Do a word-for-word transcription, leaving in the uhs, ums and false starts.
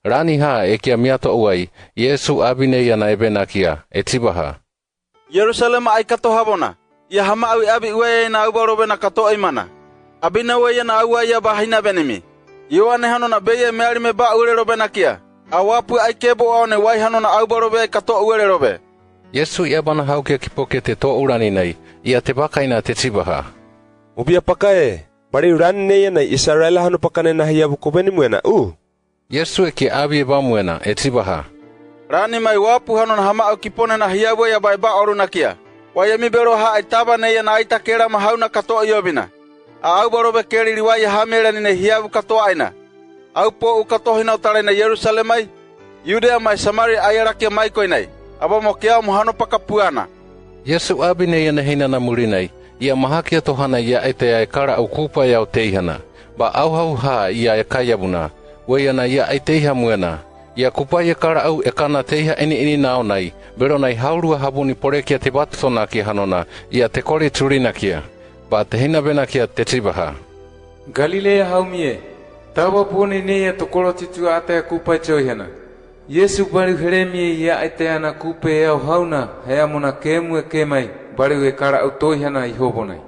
Raniha ekea miato'uai, Iesu abinei ya na ebena kia, e tsibaha: Ierusalema aikatohavona, ia hama'a wi abi'ueaina aubaro be na kato'oi mana. Abinauaia na auaia ba hinabenimi. Ioane hanona beia meali me ba'uerero be nakia, a wapu ai kebou aone wai hanona aubaro be ai kato'uerero be. Iesu i'abana haukia kipokete to'u raninai, ia tebakaina te tsibaha: Obia pakae, bariu ranineia nai Isarela hanu pakane na hiabu ko beni muena u? Iesu ekea abie ba muena, e tsibaha: Rani mai wapu hanona hama'a kipone na hiabuaia ba e ba'oru nakia. Wayami beroha ai tabaneia na aita kerama hauna kato'o iobina. A aubaro be keri riwaia hamia raninai hiabu kato'aina. Au po'u katohina otaraina Ierusalemai, Yudea mai Samaria, aiarakia maikoinai, aba mo keau mo hano pakapuana. Iesu abinei ya na hinana murinai, ia mahakia tohana i aita ya e kara au kupaia au teihana. Ba auhauha ia e kaiabuna, weia na i aiteiha muena. Ia kupai e kara au ekana teiha ini'ini naonai, bero nai haurua habuni porekia te batutonakia hanona, ia te kore turinakia. Ba te hinabenakia te tsibaha: Galilea haumie, taba pone neia tokolo titu ataia kupai toihana? Iesu bariu heremie i aita ya na kupe e au hauna, heamuna kemu e kemai, bariu e kara au toihana ihobonai.